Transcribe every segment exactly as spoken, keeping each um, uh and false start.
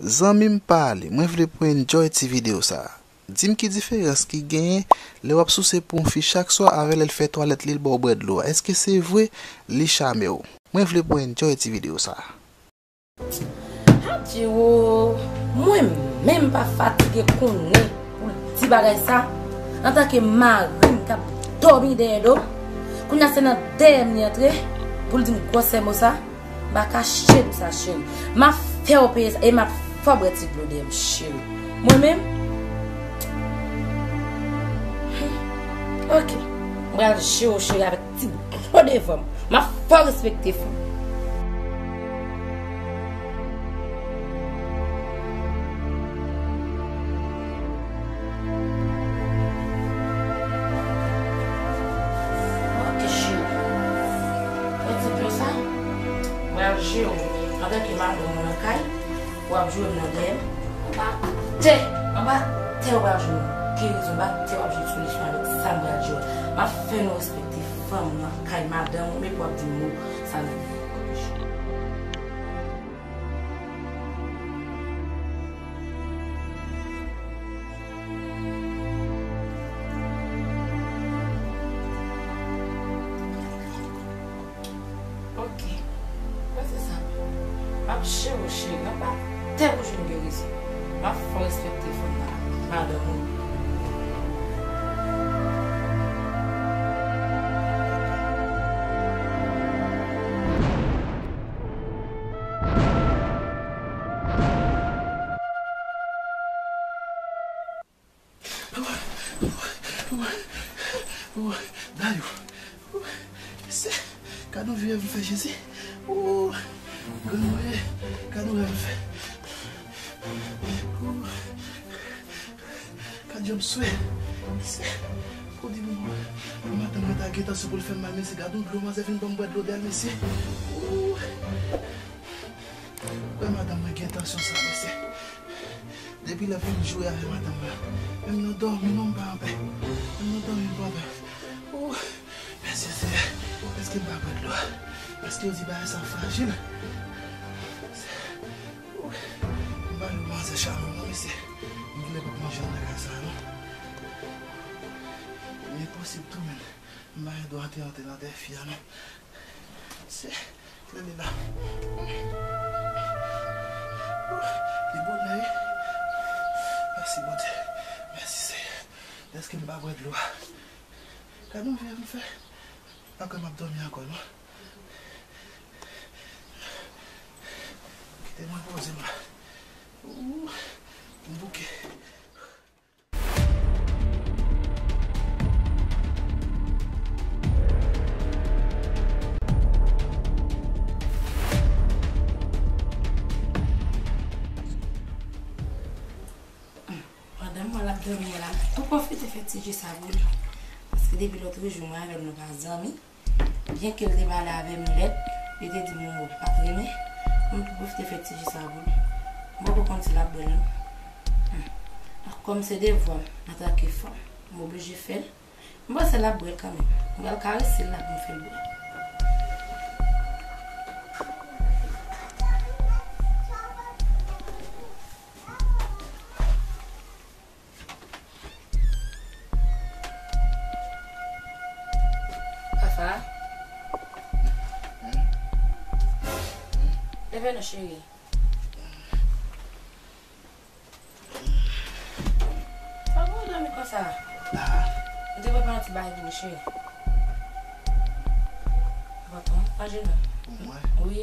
Zanmi m pale, mwen vle pou enjoy ti videyo sa. Di m ki diferans ki genyen lè w ap souse pou yon fi chak swa avè lè l fè twalèt li, l ba w bwè dlo a. Èske se vre li chame w? Mwen vle pou enjoy ti videyo sa. Adje wo, mwen menm pa fatige konnen pou l di bagay sa. Antanke mari m k ap dòmi dèyè do, kounye a se nan dèyè m li antre pou l di m gwosè mo sa. M pa ka chede sa, cheri. M ap fè w peye sa e m ap fè w bwè ti dlo dèyè m, cheri. Mwen menm? Ok. M pral jere w, cheri, avèk ti dlo devan m. M ap fè w respekte fanm. Ok, cheri. Mwen di dlo sa, mwen ap jere w antanke madanm ou nan kay, w ap jwe m nan dèyè m. Anba tè, anba tè w ap jwe m. Gen rezon, anba tè w ap jwe solisyon avèk sa m pral jere w. M ap fè nou respekte fanm nan kay madanm ou, men pou w ap di mo sa nan dèyè. Ok. Mwen se sa. M ap jere w, cheri. Anba tè w jwenn gen rezon. M ap fè w respekte fanm nan, madanm ou. Dayou. Se, gad yon vye m fè, Jezi. Granmoun, gad yon vye m fè. Gad jan m swe. Se, pou di m, madanm mwen ta gentan sou pou l fè m mal, mesye, gad yon dlo, manzè vin ban m bwè dlo dèyè l, mesye. Wè madanm mwen gen tansyon sa, mesye. Depi lè vin jwe avè madanm mwen, menm nan dòmi non, m pa anpè. Menm nan dòmi m pa anpè. Ooh, mèsi Seyè. Èske m pa bwè dlo a? Èske yo di bagay sa frajil? Ooh, m pa yon manzè chame non, mesye. M genlè p ap manje nan kay sa non. Li enposib tou menm. M pa gen dwa antre antre nan tè fi a non. Se, kilè li la? Li bonè wi. Mèsi Bondye. Mèsi Seyè. Èske m pa bwè dlo a? Gad yon vye m fè. Pa kwè m ap dòmi ankò non. Kite mwen poze m la. Ooh, m bouke. Pandan mwen l ap dòmi an la, m tou pwofite fè ti je sa pou li. Paske depi lòt jou, mwen avè l nou pa zanmi. Byenke l te pale avè m lèd, li te di m yon mo li pa t renmen, m tou pwofite fè ti je sa pou li. M poko konn si l ap bwè l non. Hmm. Kòm se devwa m antanke fanm, m oblije fè l. M panse l ap bwè l kanmenm. M pral karese l la pou m fè l bwè. Fafa. Leve non, cheri. Fafa, ou dòmi konsa? M te prepare yon ti bagay pou ou, cheri. Papa, manje non. Mwen? Wi.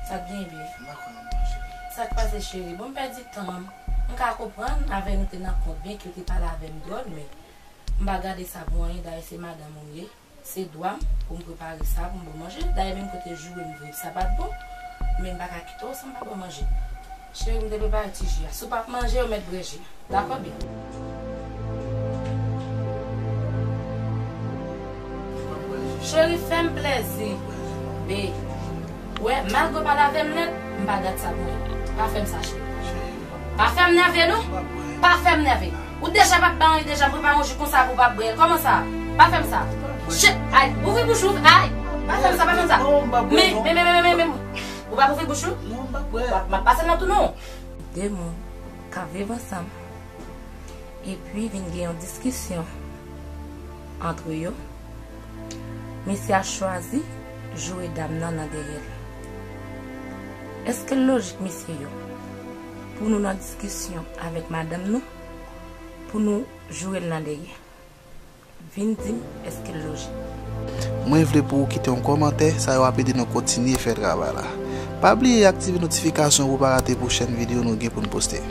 Sa t genyen byen? M pa kwè nan manje. Sa k pase, cheri? Bon, m pèdi tan an. M ka konprann avè nou te nan kont, byenke w te pale avè m dwòl, men m pa gade sa pou anyen. Dayè, se madanm ou m ye. Se dwa m pou m prepare sa pou m ba w manje. Dayè, menm kote joure m vre, sa pa t bon. Men m pa ka kite w san m pa ba w manje. Cheri, m te prepare ti ji a. Si w p ap manje, ou mèt bwè ji a. Dakò, bebe? Cheri, fè m plezi. Be. Wè, malgre w pale avè m lèd, m pa gad sa pou mwen. Pa fè m sa, cheri. Pa fè m nève, non. Pa fè m nève. Ou deja p ap ba anyen deja, m prepare yon ji konsa pou w p ap bwè l. Kòman sa? Pa fè m sa. Che-, ay, ouvri bouch ou, ay. Pa fè m sa, pa fè m sa. Men, men, men, men, men, men. Ou p ap ouvri bouch ou? M ap pase nan tou non. De moun k ap viv ansanm epi vin gen yon diskisyon antre yo, misye a chwazi joure dam nan nan dèyè l. Èske l lojik, mesye yo, pou nou nan diskisyon avèk madanm nou, pou nou joure l nan dèyè? Vin di m, èske l lojik? Mwen vle pou ou kite yon kòmantè, sa yo ap ede nou kontinye fè travay la. Pa bliye aktive notifikasyon pou w pa rate pwochèn videyo nou gen pou n poste.